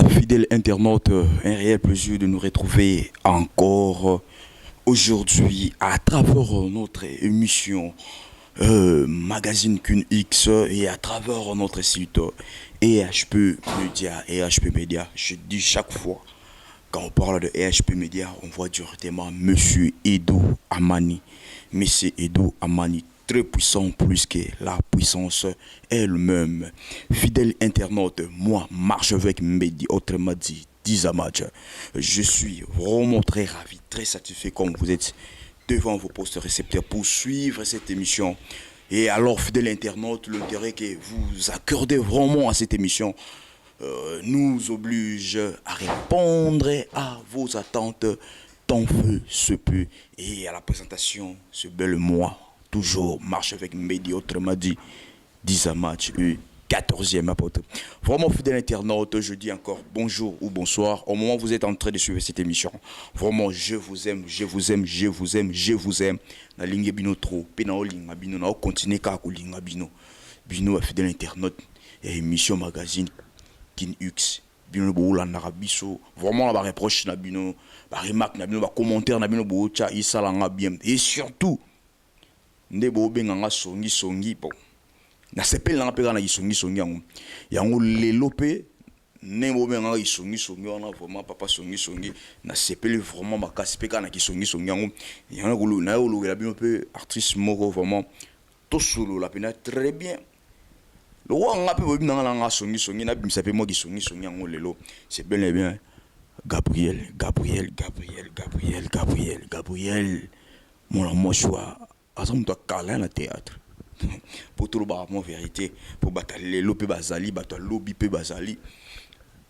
Fidèles internautes, un réel plaisir de nous retrouver encore aujourd'hui à travers notre émission Magazine Kin X et à travers notre site EHP Media. EHP Media, je dis chaque fois, quand on parle de EHP Media, on voit directement Monsieur Edo Amani. Monsieur Edo Amani, très puissant plus que la puissance elle-même. Fidèle internaute, moi, marche avec Mehdi, autrement dit, Dizamatch. Je suis vraiment très ravi, très satisfait comme vous êtes devant vos postes récepteurs pour suivre cette émission. Et alors, fidèle internaute, l'intérêt que vous accordez vraiment à cette émission nous oblige à répondre à vos attentes tant que se peut. Et à la présentation, ce bel mois, toujours marche avec Mehdi, autrement dit, 10 à match, 14e apôtre. Vraiment fidèle internaute, je dis encore bonjour ou bonsoir au moment où vous êtes en train de suivre cette émission. Vraiment, je vous aime, je vous aime, je vous aime, je vous aime. Nalingi bino trop, pe naolinga bino, na continuer kaka kolinga bino. Bino fidèle internaute, et émission Magazine Kin X. Bino bolandaka biso, vraiment na ba reproche na bino, ba remarque na bino, ba commentaire na bino botia esalanga bien. Et surtout nde bobenganga songi songi, bon, nasepeli nanga mpe kaka na kisongisongi yango. Yango lelo mpe ndenge bobenganga kisongisongi wana, vraiment papa songisongi, nasepeli vraiment makasi mpe kaka na kisongisongi yango. Yango naye kolobela bino mpe artiste moko, vraiment tosolola mpena très bien. Lokola nga mpe boyebi nanga nanga songisongi, nabimisa mpe mwa kisongisongi yango lelo. C'est bel et bien Gabriel, Gabriel, Gabriel, Gabriel, Gabriel, Gabriel, mwana mwasi wa aza moto akala na théâtre. Po tolobaka mwa vérité, mpo bato lelo mpe bazali, bato alobi mpe bazali,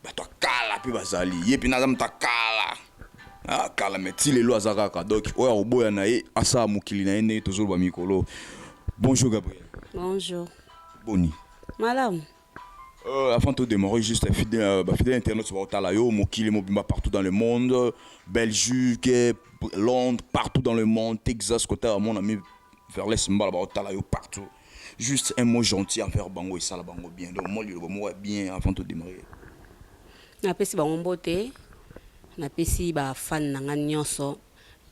bato akala mpe bazali. Ye mpe naza moto akala, akala, mais ti lelo aza kaka. Donc oyo akoboya na ye, asala mokili na ye. Ndenge tozoloba mikolo. Bonjour Gabriel. Bonjour. Boni? Malamu. Avant de démarrer, juste fidèle, bah, fidèle internaute, baotala yo mokili mobimba, partout dans le monde, Belgique, Londres, partout dans le monde, Texas, côté à mon ami Verles Mbala, baotala yo partout. Juste un mot gentil envers bango esala bango bien. Donc moi liloba moko bien avant de démarrer. Napesi bango mbote, napesi bafan na nga nyonso,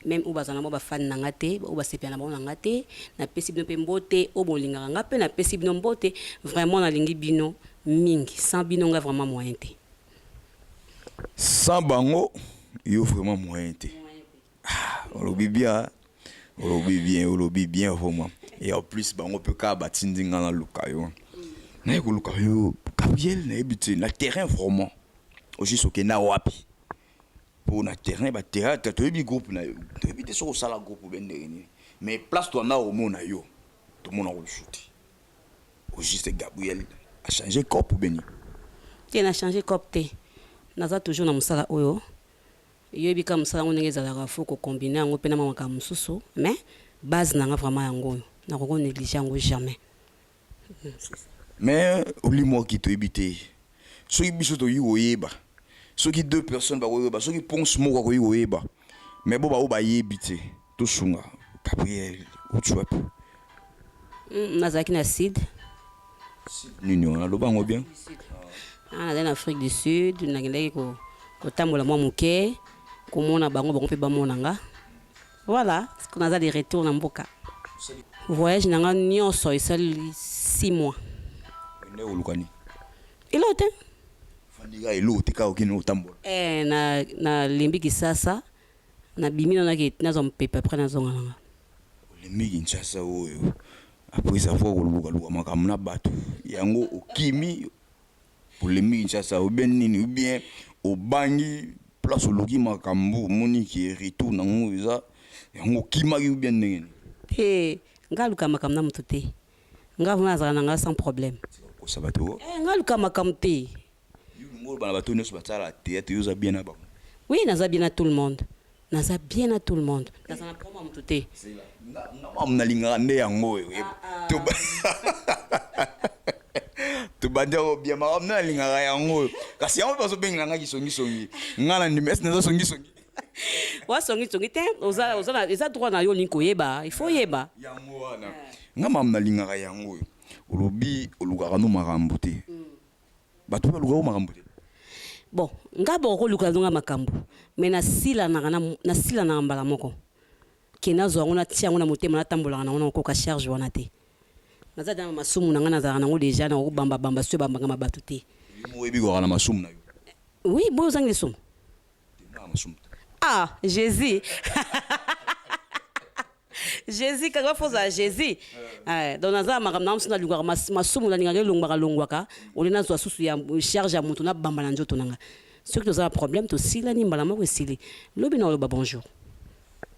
même oyo bazala na bango bafan na nga te, oyo basepela na bango na nga te, napesi bino mpe mbote. Oyo bolingaka nga mpe, napesi bino mbote. Vraiment nalingi bino mingi, sans bino nga vraiment moyen te. Sans bango yo vraiment moyen te. Ah, olobi bien, olobi bien, olobi bien vraiment. Et en plus bango mpe kaka batindi nga naluka yo, naye koluka yo Gabriel. Nayebi te na terrain vraiment ojuste okenda wapi, mpo na terrain bathéâtre toyebi groupe na yo, toyebi te soki osala groupe obe ndenge nini, mais place toanda komona yo, tomona kolusu te. Ojuste Gabriel achange cope beni? Te, na change cope te, naza toujours na mosala oyo. Yoyebi ka mosala yango ndenge ezalaka, faut kocombine yango mpe na mwa makambo mosusu, mais base na nga vraiment yango oyo, nakoki néglige yango jamais. Mais olimwaki, toyebi te soki biso tokoki koyeba, soki deux personnes bakoyeba, soki ponce moko akoki koyeba, mais bo bao bayebi te. Tosunga Gabriel, outi wapi? Nazalaki na sud. Nini wana, loba yango bien. Ah, nazali na Afrique du Sud, nakendaki kotambola mwa moke, komona bango, bango mpe bamona nga. Voilà, naza de retour na mboka. Voyage na nga nyonso esali 6 mois. Nde oluka nini? Eloko te. Fandika eloko te, kaka okende otambola? Eh, na nalembi Kisasa, nabimi nano, nazwa mopepe, après nazonga nanga. Olembi Kinshasa oyo après avoir kolukaluka makambo na bato yango, okimi, olembi Kinshasa ou bien nini, ou bien obangi place oluki makambo, omoni ke retour nango eza yango, okimaki ou bien ndenge nini? Te, nga aluka makambo na moto te. Nga vraiment nazala na nga sans problème. Kosa bato. Eh, nga aluka makambo te. Yo bana, bato nyonso basala théâtre, yo oza bien na bango? Oui, naza bien na tout le monde, naza bien na tout le monde, naza na problème ya moto te. Nga nalingaka nde yango oyo. Tobandi yango bien, makambo nde nalingaka yango oyo. Kasi yango mpe bazobengela nga kisongisongi, nga na ndimi ese naza songisongi? Wasongisongi te, eza droit na yo, olingi koyeba, il faut oyeba. Yango wana nga makambo nalingaka yango oyo. Olobi olukaka no makambo te, bato mpe balukaka makambo te. Bon, nga bokoluka nga makambo, mais nasilanaka, nasilanaka mbala moko ke nazwa yango, natia yango na motema, natambolaka nango, nakokoka charge wana te. Naza na masumu na ngai, nazalaka nango déjà, nakokobambabamba so ebambangama bato te. Oyebi kokaka na masumu na yo? Oui, boyo ozangi lisumu. Na masumu te. Ah, Jésus, Jésus kaka, fozala Jésus. Eh, donc naza na makambo na mosusu, nalingaka masumu, nalingaka elongwaka longwaka ole nazwa susu ya charge ya moto nabamba na nzoto na nga. Soki toza na problème, tosilani mbala moko, esili, lobi na oloba bonjour.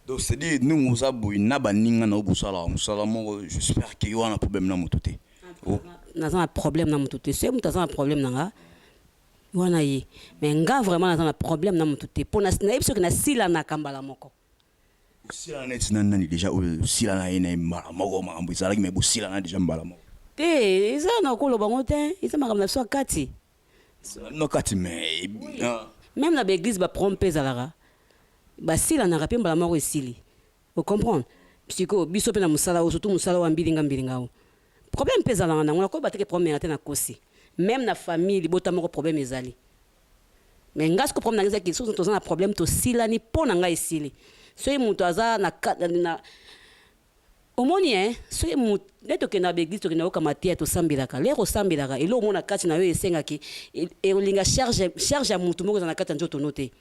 Donc c'est dire ndenge oza boye na baninga na yo, bosalaka mosala moko, j'espère ke yo wana problème na moto te. Oh. Naza na problème na moto te. Soki moto aza na problème na nga wana ye, mais nga vraiment naza na problème na moto te, mpo nayebi soki nasilanaka mbala moko. Osilana neti na nani déjà oyo osilana ye na ye mbala moko? Makambo ezalaki, mais bosilana déjà mbala moko? Te, eza na koloba ngo te, eza makambo na biso ya kati. No kati, mais ah. Même na baéglise, baproblème mpe ezalaka, basilanaka mpe mbala moko, esili, ocomprendre. Sikoyo biso mpe na mosala oyo, surtout mosala oyo ya mbilinga mbilinga oyo, problème mpe ezalaka nango. Nakoyeba teke problème yanga te, nakosi. Même na famille, libota moko, problème ezali. Mais nga siko problème na nga ezaki, soki toza na problème, tosilani, mpo na ngai esili. Soki moto aza na omoni e, soki nde tokenda na baéglise, tokenda kokama te, tosambelaka. Lere osambelaka, eloko omona kati na yo esengaki ekolinga charge ya motu moko eza na kati ya nzoto no te,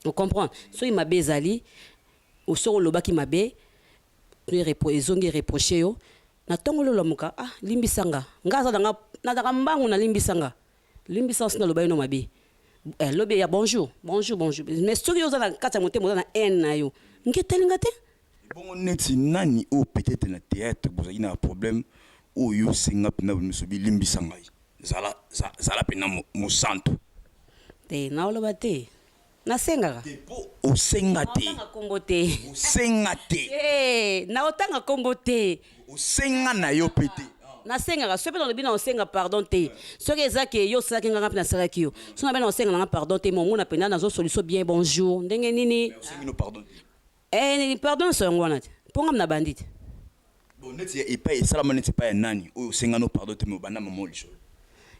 ocomprendre. Soki mabe ezali, soki olobaki mabe, ezongi reproche yo na ntongo, lolamuka: "Ah, limbisanga." Nga aza nanga, nazalaka mbangu, nalimbisanga, limbisa osi naloba yo no mabe. Eh, lobi ya bonjour, bonjour, bonjour. Mais soki oza na kati ya motema, oza na haine na yo, nke etelinga te. Bongo neti nani oyo peut-être na théâtre bozalaki na problème, oyo osenga mpena miso, bilimbisa ngai, zala zala mpena mosantu? Te, naoloba te, nasengaka. Te, mpo osenga te. Naotanga nkombo te. Osenga te. Te, naotanga nkombo te. Osenga na yo mpe te. Nasengaka. Soki mpe nalobi na osenga pardon te, soki eza ke yo osalaki nganga mpe nasalaki yo, so na mpe na osenga nanga pardon te, momona mpenza nazosoliso bien, bonjour, ndenge nini. Osengi no pardon te? Eh, pardon nyonso yango wana te, mpo ngam na bandi te. Bon, neti epai esalama, neti epai ya nani oyo osenga no pardon te, me obanda mama lisolo?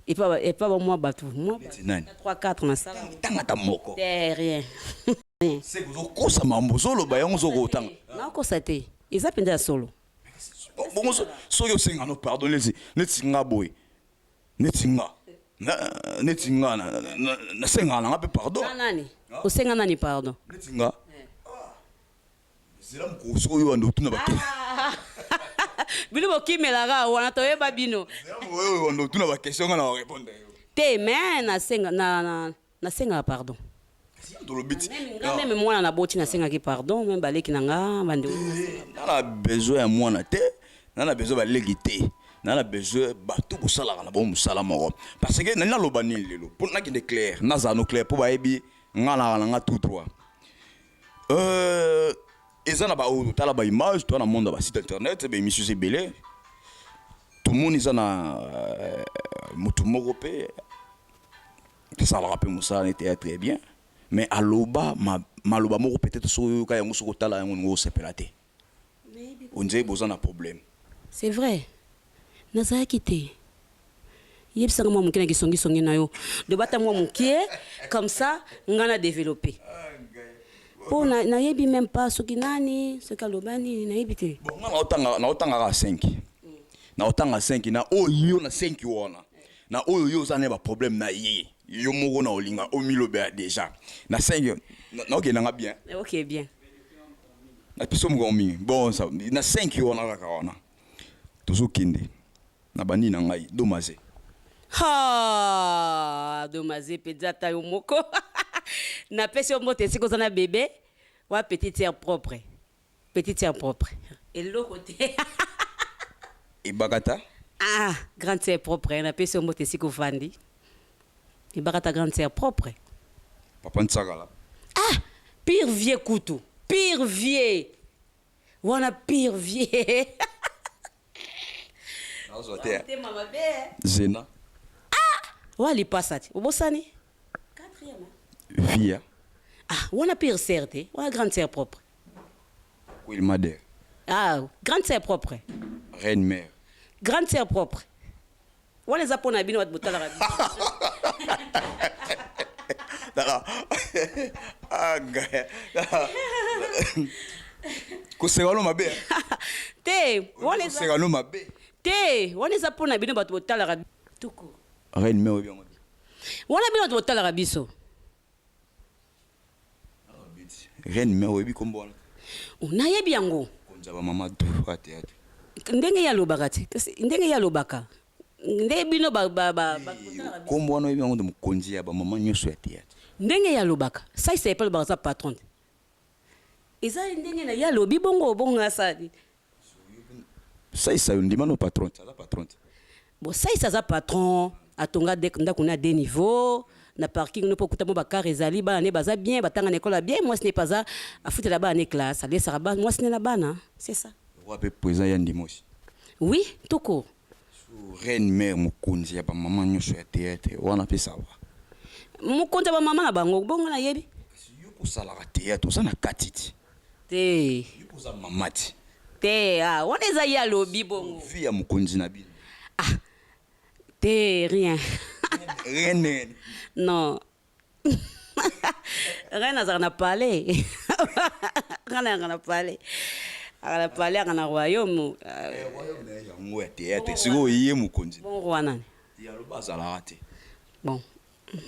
Epa bamwa bato mwa. Neti nani? 3, 4 nasala. Tanga ata moko. Te, rien. Seke ozokosa mambo, ozoloba yango, ozokotanga. Nakosa te, eza mpenza ya solo. Bongo soki osenga no pardon, neti nga boye, neti nga nasengaka nanga mpe pardon. Na nani osenga nani pardon? Neti nga, zela mokolo soki oyo wanda otuna ba Bino bokimelaka wana, toyeba bino. Oyo wanda otuna baquestion, nga na barépondre yo. Te, mais nasenga nasengaka pardon. Tolobi ti. Nga même mwana naboti, nasengaki pardon, même baleki na nga, bandeko. Nga na besoin ya mwana te, nga na besoin baleki te, nga na besoin bato bosalaka na bango mosala moko, parce que nali naloba nini lelo mpo nakende clair, nazala no clair, mpo bayebi nga naka na nga tout droit. Eza na baoyo totala baimage, toa na monde ya basite internet, baémission eza ebele, tomoni eza na motu moko mpe tosalaka mpe mosala ne théâtre bien, mais aloba maloba moko, peut-être soki oyoka yango, soki otala yango, ningo osepela te, onzeye boza na problème. C'est vrai, nazalaki te. Yebisanga mwa moke na kisongisongi na yo, lobata mwa moke comme ça nga na développé, mpo nayebi même pas soki nani, soki aloba nini, nayebi te. Bon, nga naotanga, naotangaka 5, naotanga 5 na oyo yo na 5 wana, na oyo yo oza na baproblème na ye yo moko, na olinga omilobela déjà na 5, naokendanga bien. Ok, bien. Napesi moko mingi. Bon, na 5 wana kaka wana tozokende na bandi na ngai domaze. Ha, domaze mpenza, ata yo moko napesi yo mbote esika oza na bébé wa petite sœur propre, petite sœur propre, eloko te. Ebakata. Ah, grande sœur propre, napesi yo mbote esika ovandi, ebakata, grande sœur propre. Papa Ntsakala. Ah, pire vieux kutu, pire vieux wana, pire vieux. Nazwa te. Motema mabe. Zena. Wa lipasa te, obosani quatrième. Via. Ah, wana pire sœur te, wana grande sœur propre. Wilmader. Ah, grande sœur propre. Reine mère. Grande sœur propre wana eza mpo na bino bato botalaka biso. Ozoganga, koseka no mabe. Te, wana eza Koseka no mabe. Te, wana eza mpona bino bato botalaka tuku. Reine mère, oyebi yango te. Wana bino bato botalaka biso. Reine mère, oyebi kombo wana? Nayebi yango. Konza bamama du ya théâtre. Ndenge ye alobaka te, kasi ndenge ye alobaka nde bino bato botalaka biso. Kombo wana oyebi yango te, mokonzi ya bamama nyonso ya théâtre. Ndenge ye alobaka, saisa ye mpe alobaka aza patron te. Eza ndenge na ye alobi bongo bongo, asali. Saisa, yo ndima no patron te, aza patron te. Bon, saisa aza patron, atonga ndako na deux niveaux na parking no mpo okuta mo bacar ezali, bana ne baza bien, batanga na ekole ya bien, mwasi ne mpe aza afutela bana ne classe, alesaka mwasi ne na bana, c'est ça. Roi mpe président ya ndima aussi. Oui, toko. So reine mère, mokonzi ya bamama nyonso ya théâtre wana mpe sawa. Mokonzi ya bamama na bango bongo, nayebi. Kasi yo kosalaka théâtre, oza na kati ti. Te. Yo koza mama ti. Te, ah, wana eza ye alobi bongo. Vie ya mokonzi na bino. Ah te, rien. Rien, rien. Non, rien, azalaka na palais, rien azalaka na palais, azalaka na palais, azalaka na royaume. Royaume na ye yango ya théâtre, sikoyo ye mokonzi. Bon, roi nani? Ye aloba azalaka te. Bon,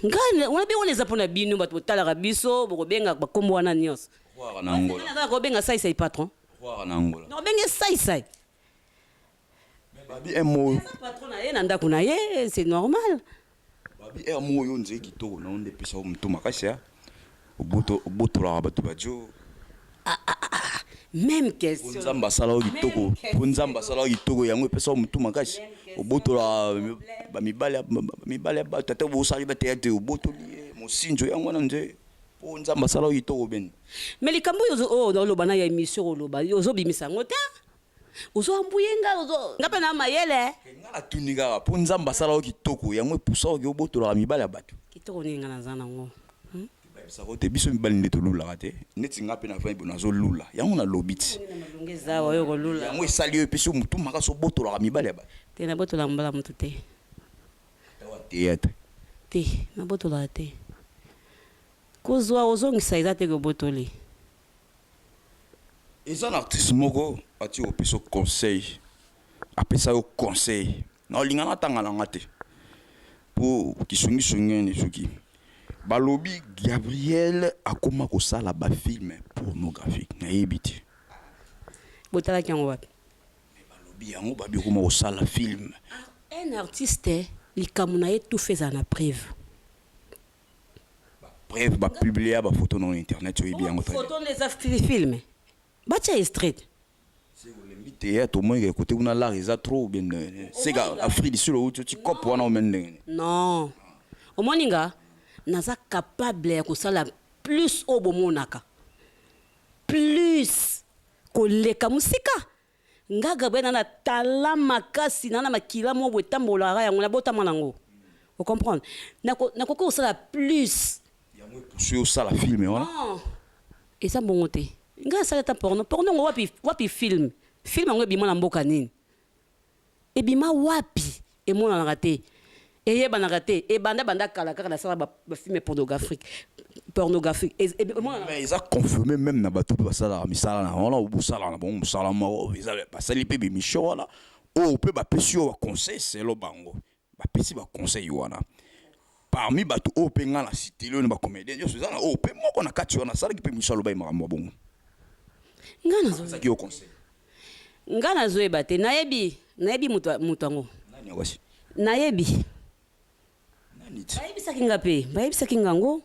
ngai wana bi, wana eza mpona bino bato botalaka biso, bokobenga bakombo wana nyonso. Roi na Angola. Nazalaka kobenga saisai patron. Roi na Angola. Nobenge saisai. Mais babi un mot. Patron na ye na ndako na ye, c'est normal. Babi air moko oyo nzeki kitoko na yo nde epesa yo motu makasi ya obotolaka bato bajo. Même question. Nzambe asala yo kitoko, po Nzambe asala yo kitoko, yango epesa yo motu makasi, obotola bamibali ya bato, ata bosali bathéâtre, obotoli ye mosinzo yango wana nze po Nzambe asala yo kitoko bene. Mais likambo oyo oyo oloba na ya émission, oloba ozobimisa yango te, ozoambuye nga, nga mpe na mayele. Nga natuni kaka, mpo Nzambe asala yo kitoko, yango epusa oki obotolaka mibali ya bato. Kitoko nini nga naza nango? Bayebisaka te, biso mibali nde tolulaka te, neti nga mpe navandi bo nazolula, yango nalobi ti. Malonge eza oyo kolula. Yango esali yo, epesi yo motu makasi, obotolaka mibali ya bato. Te, nabotolaka mobala motu te. Ata wa théâtre? Te, nabotolaka te. Kozwa ozongisa eza te kobotoli. Eza na artiste moko ati opesa conseil, apesa yo conseil na olinga natanga na nga te mpo kisongisongi ene. Soki balobi Gabriel akóma kosala bafilm pornographique, nayebi te. Botalaki yango wapi? Balobi yango, babi okóma kosala film. Un artiste, likambo na ye tufa ezala na preuve. Bref, bapublia bafoto na internet, oyebi yango très bien. Photo nde eza film, batia extrait. Olembi théâtre, omonike kote kuna l'art eza trop bien, seka Afrique du Sud outi oti cope wana omeni ndenge nini? Non, omoni nga naza capable ya kosala plus oyo bomonaka, plus koleka mosika. Nga Gabriel na na tala makasi na na makila mo boye etambolaka yango, nabotama nango, ocomprendre? Nakoki kosala plus. Yango epusi osala film wana? Non, eza bongo te. Ngai asali ata porno, porno yango wapi? Wapi film? Film yango ebima na mboka nini? Ebima wapi? Emonanaka te, eyebanaka te. Ebanda banda kala kaka nasala bafilm pornographique, pornographique emonanaka. Mais eza confirmé même na bato mpe basalaka misala na wana, bosalaka na bango mosala moko, eza basali mpe bémission wana oyo mpe bapesi yo baconseil selo, bango bapesi baconseil wana. Parmi bato oyo mpe ngai na citeli oyo na bacomédien nyonso, eza na oyo mpe moko na kati wana asalaki mpe miso, aloba ye makambo ya bongo. Ngai nazo Azaki yo conseil. Ngai nazoyeba te, nayebi, nayebi moto moto yango. Nani yango asi? Nayebi. Nani ti? Bayebisaki nga mpe, bayebisaki nga yango,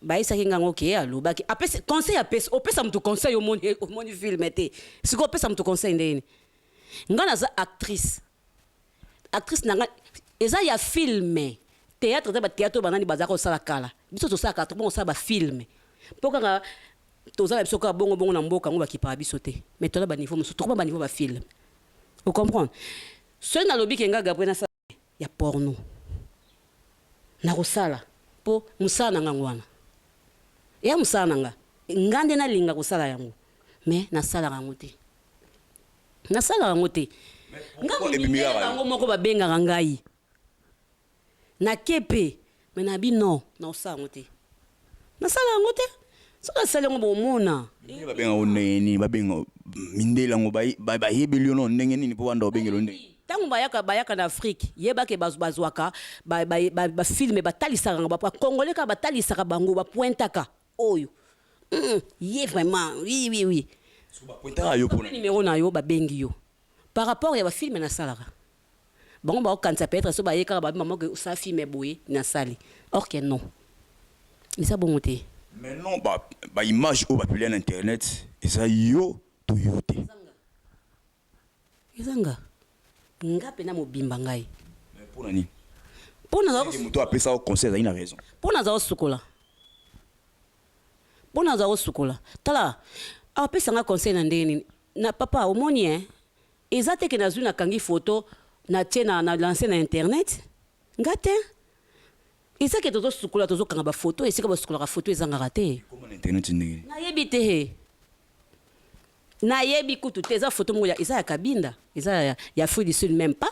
bayebisaki nga yango ke alobaki, apesi conseil, apesi. Opesa moto conseil, omoni, omoni film te. Sikoyo opesa moto conseil ndenge nini? Nga naza actrice, actrice na nga eza ya film. Théâtre eza bathéâtre oyo banani bazalaka kosala kala. Biso tosalaka, tokoma kosala bafilm mpo kaka toza na biso kaka bongo bongo na mboka yango, bakipaka biso te. Mais toza baniveau mosusu, tokoma baniveau bafilm, ocomprendre? Soki nalobi ke nga Gabriel nasala ya porno, nakosala, mpo mosala na ngango wana eya mosala na nga, nga nde nalinga kosala yango. Mais nasalaka yango te, nasalaka yango te. Nga Pourquoi ebimi mindele kaka yo? Bango moko babengaka ngai, nake mpe, mais nabi non, naosala yango te, nasala yango te. Soki asali yango, bomona. Mindele babenga ngo ndenge nini? Babenga mindele yango, bayebeli yo no ndenge nini mpo banda obengela yo ndenge? Ntango bayaka na Afrique, yebake bazwaka bafilms, batalisaka yango bacongolais kaka, batalisaka bango, bapointaka oyo ye vraiment, oui. So bapointaka yo mpona Numéro na yo, babengi yo par rapport ya bafilms nasalaka. Bango bakokanisa peut-être so baye kaka, babi mama osala film boye, nasali, or que non, eza bongo te. Mais non, baimage oyo bapublier na internet, eza yo to yo te? Eza nga, nga mpena mobimba ngai. Mais mpona nini? Mpo naza Moto apesa yo conseil azali na raison. Mpo naza kosukola, mpo naza kosukola. Tala, apesanga conseil na ndenge nini na papa? Omoni, e eza te ke nazwi, nakangi photo, natie na lance na internet. Nga te, eza ke tozosukola, tozokanga bafoto esika basukolaka foto, ezangaka te. Koma na internet ndenge nini? Nayebi te, nayebi kutu te. Eza foto moko eza ya Kabinda, eza ya Afrique du Sud, même pas.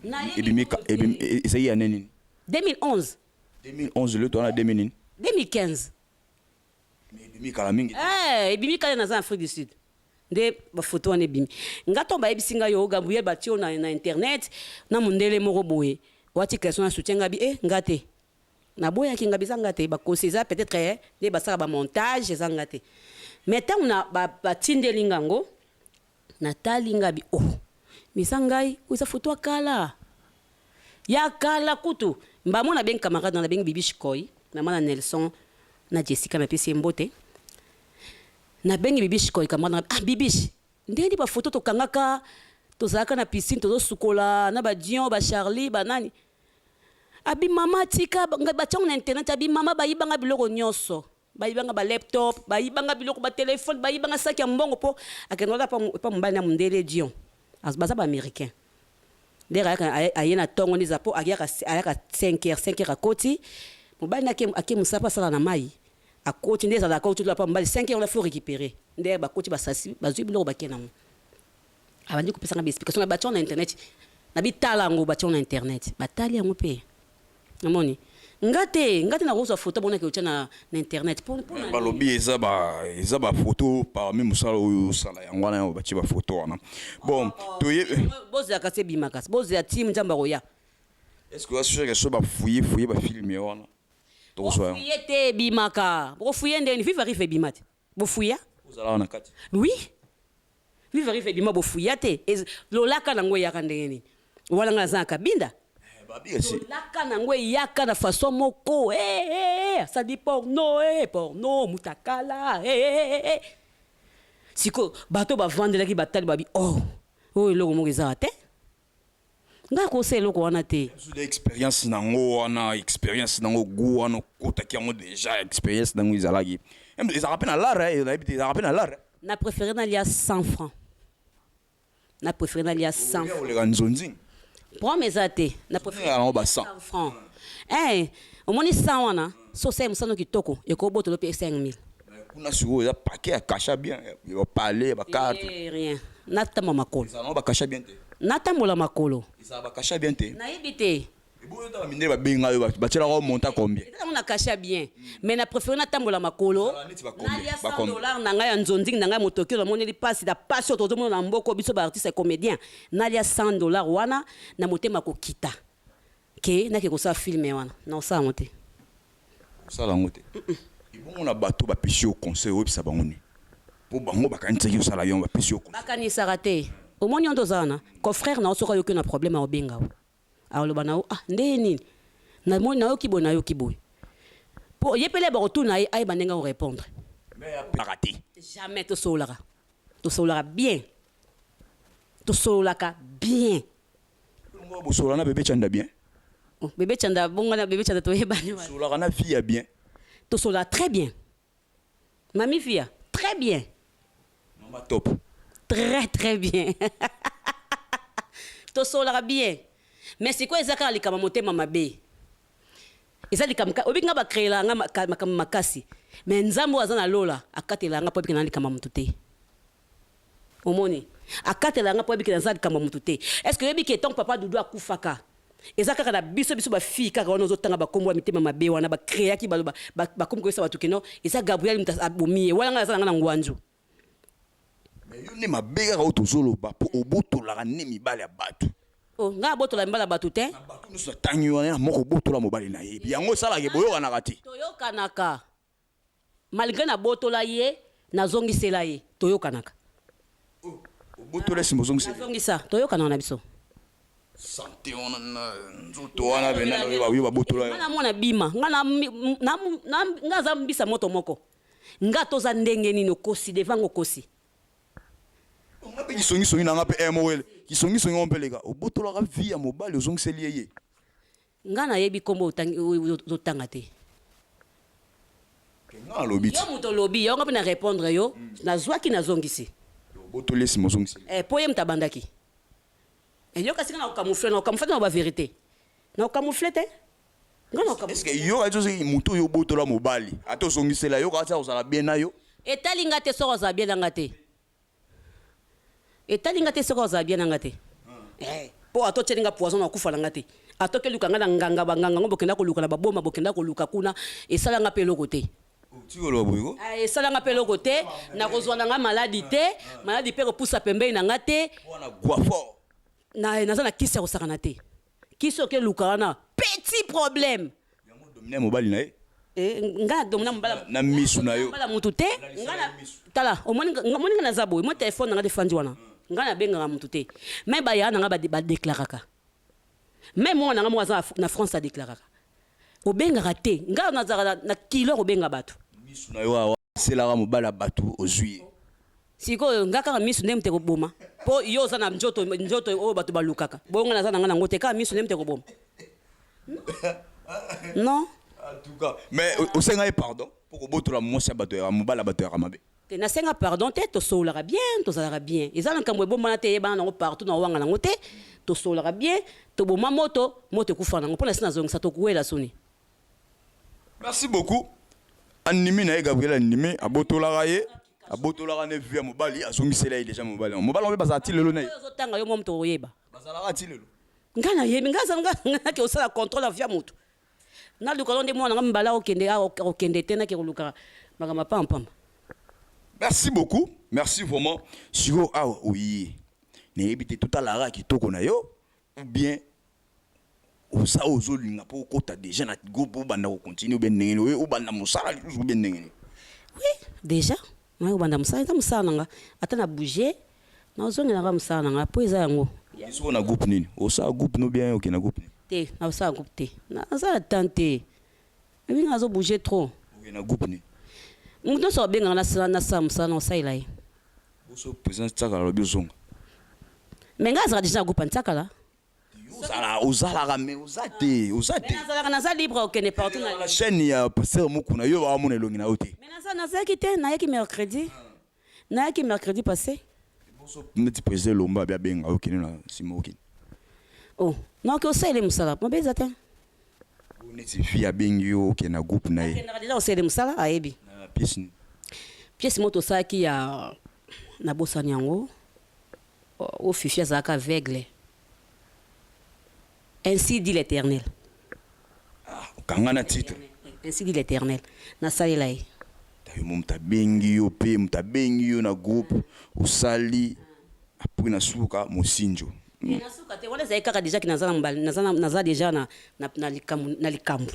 Nayebi Ebimi kutu te. Ezali ya nini? 2011. 2011, le to wana 2000 nini? 2015. Mais ebimi kala mingi te. Eh, ebimi kala, naza na Afrique du Sud nde bafoto wana ebimi. Nga ntongo bayebisi ngai yo Gabriel, batie yo na internet na mondele moko boye, wati question na soutien nga bi e nga te, naboyaki. Nga bi eza nga te, bakosi, eza peut-être nde basalaka bamontage, eza nga te. Mais ntango na batindeli nga yango, natali, nga bi oh, mais eza ngai oyo, eza foto ya kala, ya kala kutu. Mbamo nabengi camarade na, nabengi Bibi Shikoi, mama na Nelson na Jessica, napesi ye mbote. Nabengi Bibi Shikoi, camarade na. Ah, Bibish, ndenge bafoto tokangaka, tozalaka na piscine, tozosukola na badion, bacharlie, banani. Abi mama tika ngai, batiango na internet. Abi mama, bayibanga biloko nyonso, bayibanga balaptop, bayibanga biloko, batelefone, bayibanga saki ya mbongo, mpo akende wana epa mobali na mondele Dion. Baza baaméricain. Ndenge ayaka, aye na ntongo nde eza mpo ayaka 5 heures, 5 heures akoti. Mobali na ake mosala mpo asala na mai, akoti nde ezalaka akoti pa mobali 5 heures wana, faut récupérer. Nde bakoti, basasi, bazwi biloko, bake nango. Abandi kopesanga baexplication na batia na internet, na bitala yango, batia na internet, batali yango mpe namoni nga te, nga te nakozwa foto bonaki otya na internet mpo na Balobi eza bafoto parmi mosala oyo osala, yango wana yango batie bafoto wana. Bon, toye Bozela kasi, ebima kasi, bozela ti Nzambe akoya. Est ce que oza sûr so bafouiller fouiller bafilms wana, tokozwa yango? Bofuye te, ebimaka. Bofuye ndeni? Viva Rive ebima te, bofuya. Ozalaka na kati? Oui, Viva Rive ebima, bofuya te. Lolaka nango eyaka ndenge nini wana? Ngai naza na Kabinda. Babi si Lolaka nango eyaka na façon moko, eh, eh, eh, asali porno, eh, porno mutakala, eh, eh, eh, eh. Sikoyo bato bavandelaki, batali, babi oh, oyo eloko moko ezaka te. Ngai kosala eloko wana te. Biso de expérience nango wana, expérience nango gu wana, okotaki yango déjà, expérience nango ezalaki, ezalaka mpe na lare, nayebi te, ezalaka mpe na lare. Na préféré nalia 100 francs, na préféré nalia 100 francs. Oleka nzonzi. Problème eza te, na préféré Yango ba 100. 100 francs. Eh, omoni 100 wana, so osali mosano kitoko, ekobotolo mpe 5000. Kuna sikoyo eza paquet ya kasha bien, ya bapale, ya bacarte. Eh, rien, natambola makolo. Ezala nango bakasha bien te. Natambola makolo. Ezala bakasha bien te. Nayebi te. Eboyo ota bamindele babenga yo, batielaka yo monta combien? Eza nango na kasha bien, mais na préféré natambola makolo. Ezala neti bacombien? Nalia 100 Bacombien? dollar na ngai ya nzonzingi na ngai, motoki oyo namoneli mpasi na pasi oyo tozomona na mboka biso baartiste ya comédien. Nalia 100 $ wana na motema kokita ke nake kosala film wana, na osala yango te. Osala yango te. Ebongo na bato bapesi yo conseil, oyebisa bango nini? Mpo bango bakanisaki osala yango, bapesi yo conseil. Bakanisaka te. Omoni, yo nde oza wana, confrère na yo, soki ayoki na problème, akobenga yo, aloba na yo: ah, ndenge nini namoni, nayoki boye, nayoki boye. Mpo ye pele bakotuna ye, ayeba ndenge akorépondre. Mais apelaka te? Jamais. Tosololaka, tosololaka bien, tosololaka bien. Bongo bosololaka na Bebe Chanda bien? Oh, Bebe Chanda, bongo na Bebe Chanda toyebani wana. Bosololaka na fille ya bien? Tosololaka très bien, mami fia, très bien. Mama Top? Très très bien, tosololaka bien. Mais sikoyo eza kaka likambo ya motema mabe, eza likambo oyebi nga bacréela nga makambo makasi, mais Nzambe oyo aza na lola akatela nga mpo abikela na likambo ya motu te. Omoni, akatela nga mpo abikela, naza likambo ya motu te. Est ce que oyebi ke ntango papa Dudu akufaka Eza kaka na biso, biso bafille kaka wana ozotanga bakombo ya mitema mabe wana bacréaki, baloba bakomi koyesa bato keno eza Gabriel moto abomi ye. Wana ngai naza na ngai na ngwanzu. Mais yo nde mabe kaka oyo tozoloba, mpo obotolaka nde mibali ya bato. Oh, ngai abotola mibali ya bato te. Na bato nyonso natangi wana, ya moko obotola mobali na ye, yango esalaka boyokanaka te. Toyokanaka malgré nabotola ye, nazongisela ye, toyokanaka. Obotola, esimba, ozongisela. Nazongisa, toyokanaka na biso. Santé wana na nzoto wana pena oyo babotola. Nga na mwana bima nga nga aza mbisa moto moko, nga toza ndenge nini? Okosi devant nga, okosi. Nga mpe kisongisongi na nga mpe mowele kisongisongi ngo mpe leka obotolaka vie ya mobali, ozongiseli ye ye. Nga nayebi nkombo ozotanga te. Nga alobi ti. Yo moto olobi yango, mpe na répondre yo, nazwaki, nazongisi. Obotoli, esima ozongiseli. Mpo ye moto abandaki. Yoka sika, na kocamoufler, na kocamoufler te, na bavérité na kocamoufler te, nga na Est ce que yo kati ozoki motu oyo obotola mobali, ata ozongisela yo, kati ozala bien na yo? Etali nga te soki ozala bien na nga te, etali nga te soki ozala bien na nga te. Mpo ata otieli nga poison, na kokufa na nga te. Atoki eluka nga na nganga, banganga ngo bokenda koluka na baboma, bokenda koluka kuna, esala nga mpe eloko te. Tikoloba boye ko. Esala nga mpe eloko te, nakozwa na nga maladi te, maladi mpe kopusa pembeni na nga te. Wana gwa fort. Naza na kisi ya kosakana te. Kisi oke eluka wana, petit problème. Yango domine mobali na ye. Nga domina mobala na misu na yo. Mobala mutu te. Nga na tala, omoni nga naza boye, mo telefone na nga defandi wana, nga nabengaka mutu te, mais baya na nga badéclaraka, même mwana na nga moko aza na France adéclaraka. Obengaka te, nga nazalaka na kilo ya kobenga bato. Misu na yo awa aselaka mobali ya bato, ozwi ye. Sikoyo nga kaka misu nde moto ekoboma? Mpo yo oza na nzoto, nzoto oyo bato balukaka bongo, nga naza na nga nango te. Kaka misu nde moto ekoboma? Non. En tout cas, mais osenga ye pardon mpo kobotola mwasi ya bato ya mobali ya bato yaka mabe? Te, nasenga pardon te. Tosololaka bien, tozalaka bien. Eza na nkambo ebombana te, eyebana nango partout, na owanga nango te. Tosololaka bien, toboma moto, moto ekufa nango, mpo na si nazongisa, tokuwela soni. Merci beaucoup. Andimi na ye, Gabriel andimi, abotolaka ye, abotolaka ne vie ya mobali, azongisela ye déjà mobali yango. Mobali yango mpe bazala ti lelo na ye. Oyo ozotanga yo mo moto oyeba. Bazalaka ti lelo. Nga nayebi, nga aza nga nake kosala contrôle ya vie ya moto. Naluka no nde mwana nga mibale akokende, akokende te, nake koluka makambo ya pampamba. Merci beaucoup, merci vraiment. Sikoyo awa oye, nayebi te, totalaka kitoko na yo ou bien oza oyo ozolinga mpo okota déjà na groupe, obanda kocontinue, ou bien ndenge nini? Oye obanda mosala lisusu ou bien ndenge nini? Oui, déjà ngai kobanda mosala eza mosala na nga. Ata na bouge, nazongelaka mosala na nga mpo eza yango. Sikoyo na groupe nini osala? Groupe no bien, okende na groupe nini? Te, nasala groupe te, naza na temps te, ebi nga nazobouge trop. Okende na groupe nini? Moto nyonso abengaka, nasala mosala na osalela ye. Boso président Tiakala alobi ozonga. Mais ngai azalaka déjà na groupe ya Ntiakala. Ozala, ozalaka, mais oza te, oza te. Mais nazalaka, naza libre okende partout na na chaîne ya pasteur Mokuna, yo baamona elongi na yo te. Mais naza, nazalaki te, nayaki mercredi, nayaki mercredi passé. Boso neti président Elomba abi abenga, okende na nsima, okende. Oh, naoki osalele mosala mabe eza te. Neti fille abengi yo, okende na groupe na ye. Akendaka déjà kosalele mosala, ayebi. Na pièce nini? Pièce moko tosalaki ya, nabosani yango, oyo Fifi azalaka aveugle, Ainsi dit l'Éternel. Ah, okanga na titre. Ainsi dit l'Éternel, nasalela ye. Tayo mo moto abengi yo mpe moto abengi yo na groupe, osali, après na suka mosinjo. Nasuka te, wana ezali kaka déjà ki naza na mobali, naza déjà na likambo, na likambo.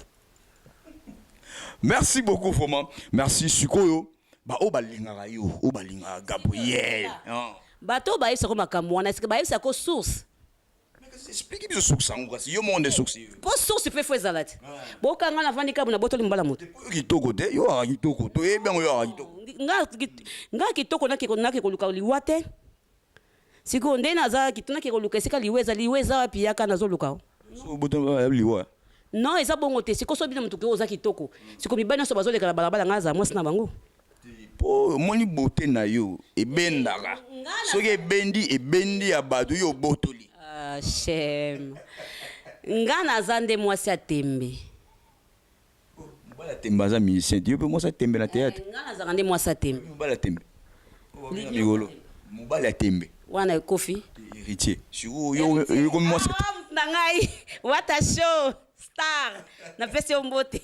Merci beaucoup, vraiment merci. Sikoyo baoyo balingaka yo, oyo balingaka Gabriel. Bato oyo bayebisako makambo wana, eske bayebisako source? Explique biso source yango kasi, yo moko nde source. Mpo source mpe fo ezala te. Bokanga navandi kabu na botoli mbala moto. Oyo kitoko te, yo aka kitoko, toyebi yango, yo aka kitoko. Nga kitoko, nake koluka liwa te. Sikoyo nde naza nake koluka esika liwa eza, liwa eza wapi? Yaka, nazoluka o. So boto liwa. Non, eza bongo te. Sikoyo so bino motuki oyo oza kitoko, sikoyo mibali nyonso bazoleka na balabala, ngai azala mwasi na bango? Mpo omoni beauté na yo ebendaka, soki ebendi, ebendi ya bato yo obotoli. Ah, shem, nga naza nde mwasi ya tembe. Mobali ya tembe aza musicien te. Yo mpe mwasi ya tembe na théâtre. Nga nazalaka nde mwasi ya tembe. Mobali ya tembe mikolo, mobali ya tembe. Wana ekofi. Héritier, sikoyo yo komi mwasi. Na ngai Wata Show star, napesi yo mbote,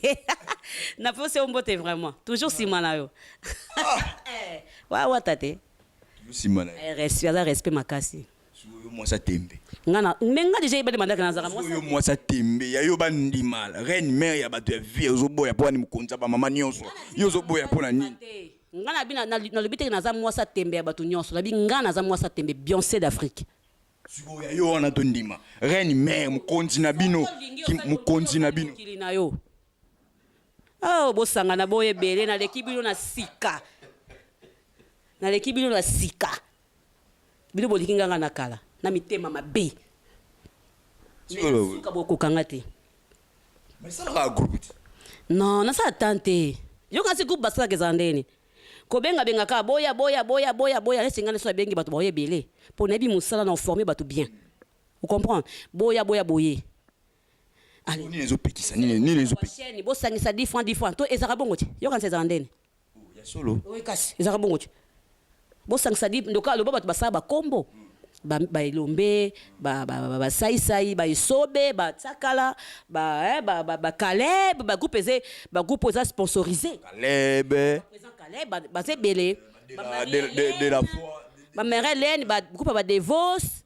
napesi yo mbote vraiment, toujours nsima na yo. Wa Wata te. Nsima na ye. Respect, aza respect makasi. Sikoyo yo mwasi atembe. Nga na me nga deja yebali mandaka nazalaka mwasi. Yo mwasi atembe ya yo bandima reine mère ya bato ya vie, ozoboya mpo wani mokonzi ya bamama nyonso, yo ozoboya mpo na nini? Nga na bi nalobi teke naza mwasi atembe ya bato nyonso, nabi nga naza mwasi atembe Beyoncé d'Afrique. Sikoyo ya yo wana tondima reine mère, mokonzi na bino, mokonzi na bino. Mokili na yo. Oh, bosangana boyo ebele, naleki bino na sika, naleki bino na sika. Bino boliki nganga na kala na mitema mabe, suka bokokanga te. Mais esalaka groupe te. Non, nasala tan te. Yo kasi groupe basalaka ezala ndeni kobengabenga kaka boya boya boya boya boya. Neti ngai so abengi bato baoya ebele mpo nayebi mosala na oforme bato bien, ocomprendre? Boya boya boye. Nini ezopekisa? Nini nini ezopekisa? Chaîne bosangisa 10 francs, 10 francs to ezalaka bongo te. Yokanisa ezala ndeni. Ya solo. Oyo kasi ezalaka bongo te. Bosangisa di ndoka aloba bato basala bakombo, baelombe, basaisai, baesobe, batsakala, bakaleb, bagroupe eza bagroupe eza sponsorisé. Caleb. Président Caleb, baza ebele. De la foi. Bamare Hélène, bagroupe ya badevos.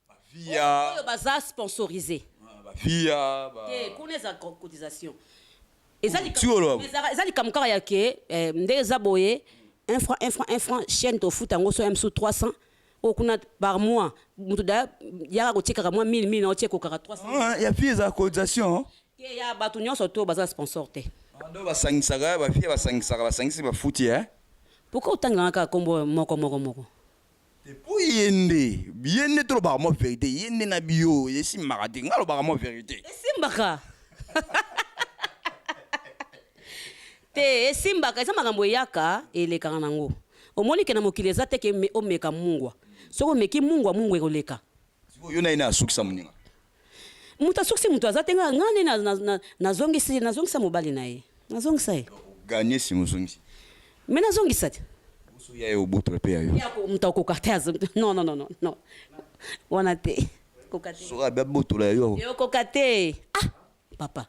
Bafia. Oyo baza sponsorisé. Bafia. Te, kuna eza cotisation, eza likambo kaka ya ke nde eza boye: 1 franc, 1 franc, 1 franc. Chaîne tofuta yango so msu 300 oyo kuna par mois. Moto da yaka kotiekaka mwa 1000 1000 na otie kokaka 300. Ya fille eza cotisation. Te, ya bato nyonso to baza sponsor te. Do basangisaka bafille, basangisaka, basangisi, bafuti. Pourquoi otangaka kaka kombo moko moko moko? Mpo ye nde, ye nde tolobaka mwa vérité, ye nde na bio esimbaka te. Nga alobaka mwa vérité. Esimbaka te, esimbaka. Eza makambo eyaka elekaka nango. Omoni ke na mokili eza te ke omeka mungwa. Soki omeki mungwa, mungwa ekoleka. Sikoyo yo na ye na asukisa moninga. Moto asukisi moto aza te. Nga nde nazongisi, nazongisa mobali na ye, nazongisa ye. Ganye nsima ozongisi. Me nazongisa te. Boso ya ye obotola mpe ya yo. Moto akoka te. Non, non, non, non, wana te, koka te. Soki abi abotola ya yo. Yokoka te. Ah papa,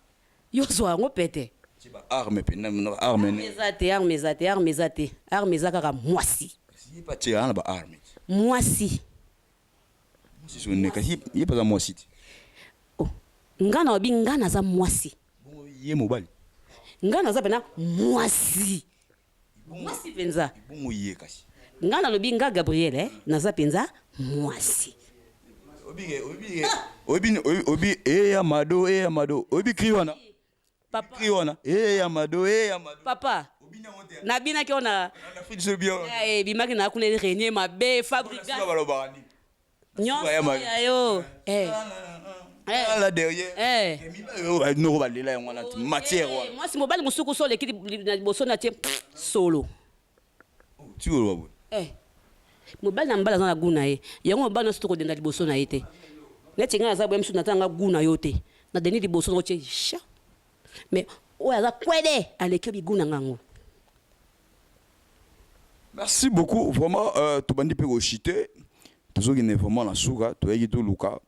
yo ozwa yango pe te. Ti baarme mpenza na baarme. Eza te, arme eza te, arme eza te. Arme eza kaka mwasi. Kasi ye mpe atie na baarme. Mwasi. Mwasi so kasi ye mpe aza mwasi te. Oh, nga na obi nga naza mwasi. Bongo ye mobali. Nga naza mpena mwasi, mwasi mpenza. Bongo ye kasi. Nga nalobi nga Gabriel, naza mpenza mwasi. Oyebi, oyebi eya mado, eya mado, oyebi cri wana? Papa. Cri wana, eya mado, eya mado. Papa, nabinaki wana. Ebimaki na kuna renie mabe Fabrigas. Balobaka nini? Nyonso ya yo. La derrière noko balela yango wana matière wana. Mwasi mobali mosuku so oleki na liboso na tie solo. Ti oloba boye. Mobali na mobali aza na gu na ye. Yango mobali nyonso tokodenda liboso na ye te. Neti ngai naza boye, mosusu natanga gu na yo te, na deni liboso nango tie sha. Mais oyo aza kwede aleki bigu na ngango. Merci beaucoup vraiment. Tobandi mpe koshite, tozokende vraiment na suka. Toyaki toluka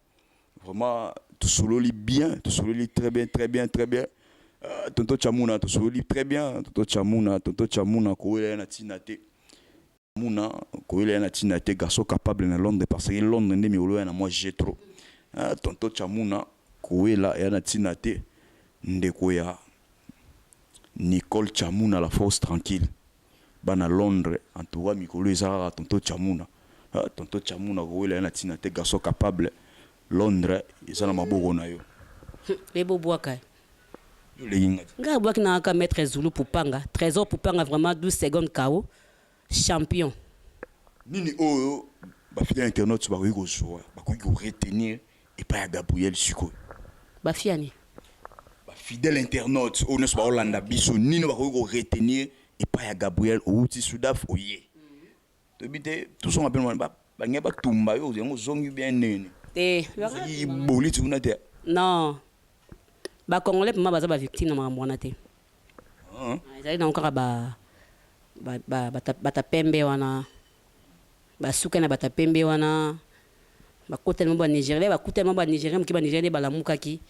vraiment, tosololi bien, tosololi très bien, très bien, très bien. Tonton Chamuna, tosololi très bien. Tonton Chamuna, tonton Chamuna, kowela ye na ntina te. Muna koyela ye na ntina te, garçon capable na Londres, parce que Londres nde mikolo ya na mwa jetro. Tonton Chamuna, kowela ya na ntina te, ndeko ya Nicole Chamuna, la force tranquille, bana Londres. En tout cas mikolo eza kaka tonton Chamuna. Tonton Chamuna, kowela ye na ntina te, garçon capable, Londres eza na maboko na yo. Bebobwaka. Yo olengi nga te. Ngai abwaki na kaka maître Zulu Pupanga, Trésor Pupanga, vraiment 12 secondes kao champion. Nini oyo bafidèle internaute bakoki kozwa, bakoki koretenir epai ya Gabriel sikoyo? Bafiani. Bafidèle internaute oyo nyonso baolanda biso, nini bakoki koretenir epai ya Gabriel? Outi Sudaf, oye, toyebi te, tozonga mpe balingi batumba yo, yango ozongi bien nini? Te. Ozalaki boliti kuna te? Non, bacongolais mpema baza bavictime na makambo wana te. Ezali nango kaka bata pembe wana, basuka na bata pembe wana. Bakoteli mo Banigérien, bakuteli mo Banigérien moke, Banigérien nde balamukaki,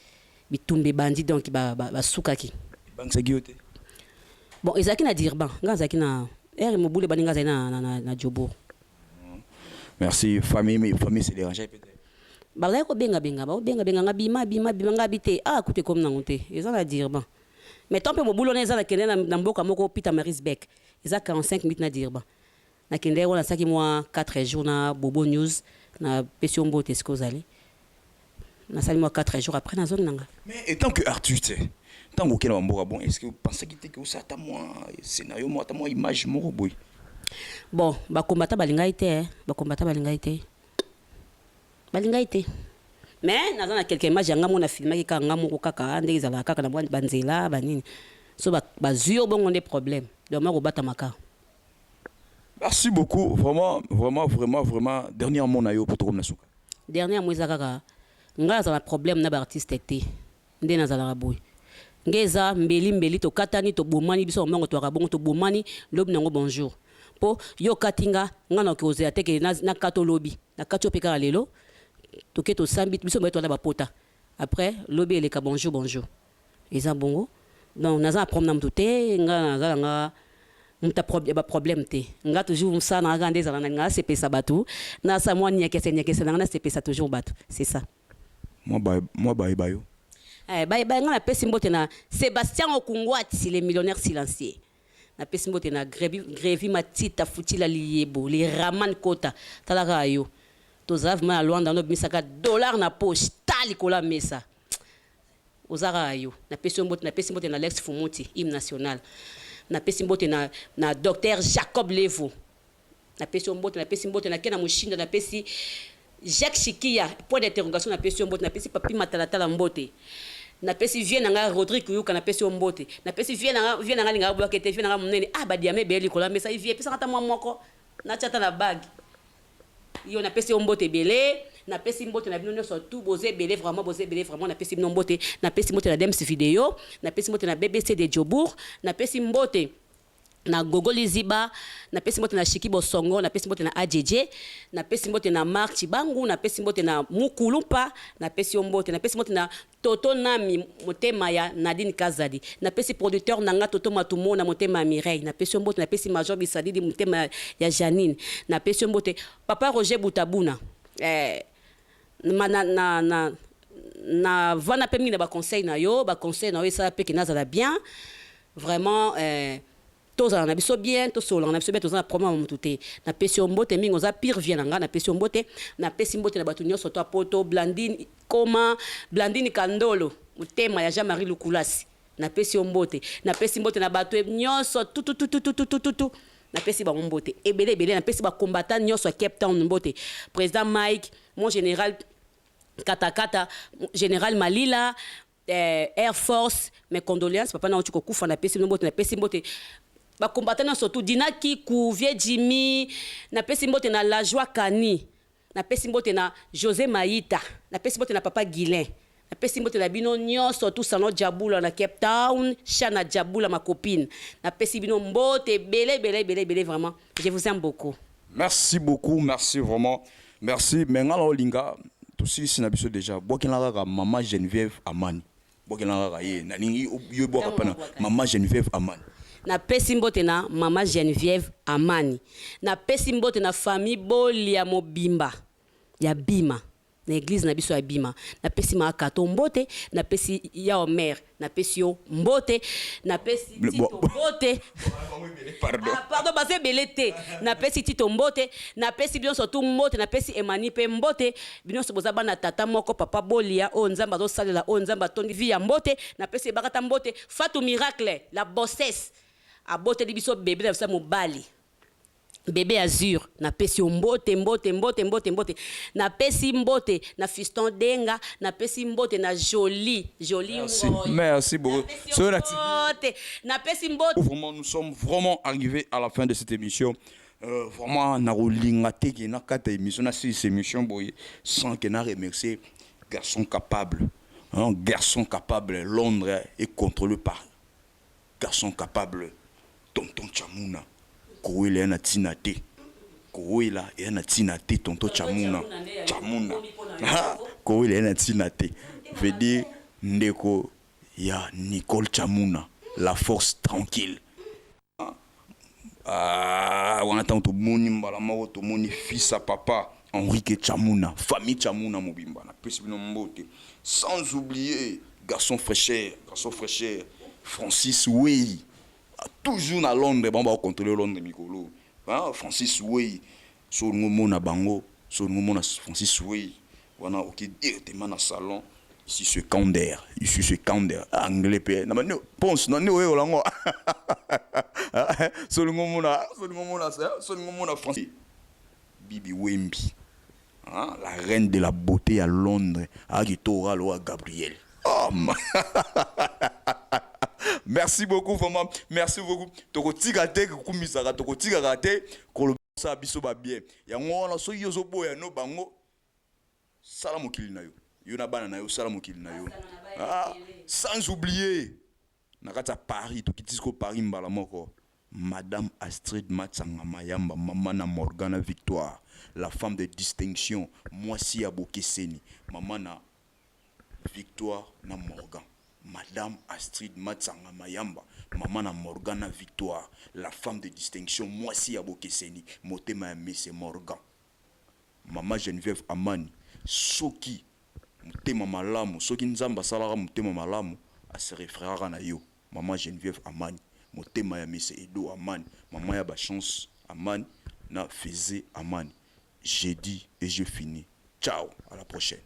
bitumba ebandi, donc basukaki. Ebangisaki yo te? Bon, ezalaki na Durban, nga azalaki na ere mobulu ebandi, nga azali na Jobourg. Merci. Famille, mais famille se dérangeait peut-être? Bazalaki kobengabenga, baobengabenga nga: "Bima, bima, bima." Nga bi te, ah, kutu ekomi nango te, eza na Durban. Mais tant mpe mobulu wana eza, nakende na mboka moko, Pietermaritzburg, eza 45 minutes na Durban. Nakende wana, nasalaki mwa 4 jours na Bobo News. Napesi yo mbote esika ozali. Nasali mwa 4 jours, après nazongi na nga. Mais étant que artiste, ntango okende na bamboka, bon, est ce que pensaki te ke osala ata mwa scénario moko, ata mwa image moko boye? Bon, bakombata balingai te, eh. Bakombata balingai te, balingai te. Mais naza na quelque image ya nga moko nafilmaki kaka nga moko, kaka ndenge ezalaka kaka na mwa banzela banini. So bazwi yo bongo nde problème, donc mwa kobatama kaka. Merci beaucoup, vraiment, vraiment, vraiment, vraiment. Dernier mot na yo po tokomi na suka. Dernier mot eza kaka ngai azala na problème na baartiste te. Nde nazalaka boye, nge eza mbeli mbeli, tokatani, tobomani, biso mbongo twaka bongo, tobomani, lobi nango bonjour. Mpo yo okati nga, nga na okozela te ke nakata olobi, nakati yo mpe kaka lelo, toke tosambi biso boye, towana bapota, après lobi eleka, bonjour bonjour, eza bongo. Donc naza na problème na motu te. Nga naza nanga moto ya baproblème te. Nga toujours mosala na nga nde ezala na nga nasepesa bato, nasala mwa niakese niakese na nga, nasepesa toujours bato, c'est ça. Mwa bayeba yo. Eh, bayeba nga, napesi mbote na Sébastien Okungwati, le millionnaire silencieux. Napesi mbote na Grevi Matita Futila Liyebo, le Raman Kota. Tala kaka yo, tozala vraiment na Lwanda, ndo obimisaka dollar na poche ta likolo ya mesa, oza kaka yo. Napesi yo mbote. Napesi mbote na Lex Fumuti, hymne national. Napesi mbote na docteur Jacob Levo, napesi yo mbote. Napesi mbote na ke na Moshinda. Napesi Jacques Chikia, point d'interrogation, napesi yo mbote. Napesi Papi Matalatala mbote. Napesi vie na nga Rodrigue Kuyuka, napesi yo mbote. Napesi vie na nga, vie na nga alingaka bwaka te, vie na nga monene, ah, badiamants ebele likolo ya mesa, vie epesaka ata mwa moko natia ata na bague yo. Napesi yo mbote ebele. Napesi mbote na bino nyonso tu, boza ebele vraiment, boza ebele vraiment. Napesi bino mbote. Napesi mbote na Dems Video. Napesi mbote na BBC de Jobourg. Napesi mbote na Gogo Liziba. Napesi mbote na Shiki Bosongo. Napesi mbote na AJJ. Napesi mbote na Mark Chibangu. Napesi mbote na Mukulumpa, napesi yo mbote. Napesi mbote na Toto Nami, motema ya Nadine Kazadi. Napesi producteur na nga Toto Matumona, motema ya Mireille, napesi yo mbote. Napesi Major Bisadidi, motema ya Janine, napesi yo mbote. Papa Roger Butabuna, eh, na vanda mpe mingi na baconseil na yo. Baconseil na yo esala mpe ke nazala bien vraiment, eh, tozala na biso bien, tosololaka na biso bien, toza na problème ya motu te. Napesi yo mbote mingi, oza pire vie na nga, napesi yo mbote. Napesi mbote na bato nyonso to apoto. Blandine Koma, Blandine Kandolo, motema ya Jean-Marie Lukulasi, napesi yo mbote. Napesi mbote na bato nyonso tutututututututu, napesi bango mbote ebele ebele. Napesi bacombattant nyonso ya Cape Town mbote, président Mike, mon général Katakata, général Malila, Air Force, mes condoléances, papa na oti kokufa, napesi bino mbote. Napesi mbote bacombattant nyonso tu, Dina Kiku, vie Jimmy. Napesi mbote na La Joie Kani. Napesi mbote na José Maïta. Napesi mbote na papa Guilin. Napesi mbote na bino nyonso tu, salon Jabula na Cape Town, Shana Jabula, ma copine, napesi bino mbote ebele ebele ebele ebele. Vraiment, je vous aime beaucoup. Merci beaucoup, merci vraiment, merci. Mais nga na olinga tosilisi na biso déjà. Bwakela kaka mama Geneviève Amani, bwakela kaka ye. Nalingi yo bwaka mpa na mama Geneviève Amani. Napesi mbote na mama Geneviève Amani. Napesi mbote na famille Bolia mobimba ya Bima, na église na biso ya Bima. Napesi Maakato mbote. Napesi ya Omer, napesi yo mbote. Napesi Tito mbote. Pardon. Ah, pardon, baza ebele te. Napesi Tito mbote, napesi bino surtout mbote. Napesi Emani mpe mbote. Bino nyonso boza bana tata moko, papa Bolia, oyo Nzambe azosalela, oyo Nzambe atondi vie ya mbote. Napesi Ebakata mbote. Fatu Miracle, la bossesse, aboteli biso bébé na biso ya mobali, bébé Azur, napesi yo mbote, mbote, mbote, mbote, mbote. Napesi mbote na Fiston Denga. Napesi mbote na Joli Joli. Merci, merci beaucoup. Mbote, napesi mbote. Vraiment, nous sommes vraiment arrivés à la fin de cette émission. Vraiment, nakolinga te ke na kata émission, na silisa émission boye sans que na remercier garçon capable, hein, garçon capable. Londres est contrôlé par garçon capable, tonton Chamuna, kowele ya na ntina te. Kowela eya na ntina te, tonton Chamuna. Chamuna. Kowela eya na ntina te. Veut dire ndeko ya Nicole Chamuna, la force tranquille. Ah, wana ntango tomoni mbala moko, tomoni fils à papa Henrique Chamuna, famille Chamuna mobimba, napesi bino mbote. Sans oublier garçon fraîcheur, garçon fraîcheur Francis Wey, toujours na Londres. Bango bakocontrôle Londres mikolo. Ah, Francis Wey, so olingi omona bango, so olingi omona Francis Wey wana, oki directement na salon ici secondaire, ici secondaire anglais mpe na bani ponce na nde oyekola yango. So olingi omona, so olingi omona, so olingi omona Francis Bibi Wembi, hein, la reine de la beauté à Londres, ayaki tora lowa Gabriel. Oh, merci beaucoup, vraiment merci beaucoup. Tokotika te kokumisaka, tokotikaka te kolobisa biso babien. Yango wana, soki ozoboya no bango, sala mokili na yo, yo na bana na yo, sala mokili na yo. Ah, sans oublier na kati ya Paris, tokiti siko Paris mbala moko, Madame Astrid Matsanga Mayamba, mama na Morgana Victoire, la femme de distinction, mwasi ya bokeseni, mama na Victoire na Morgan. Madame Astrid Matsanga Mayamba, mama na Morgana Victoire, la femme de distinction, mwasi ya bokeseni, motema ya mese Morgan. Mama Geneviève Amani, soki motema malamu, soki Nzambe asalaka motema malamu, ase référaka na yo. Mama Geneviève Amani, motema ya mese Edo Amani, mama ya bachance Amani na Feze Amani. J'ai dit et je finis. Ciao, à la prochaine.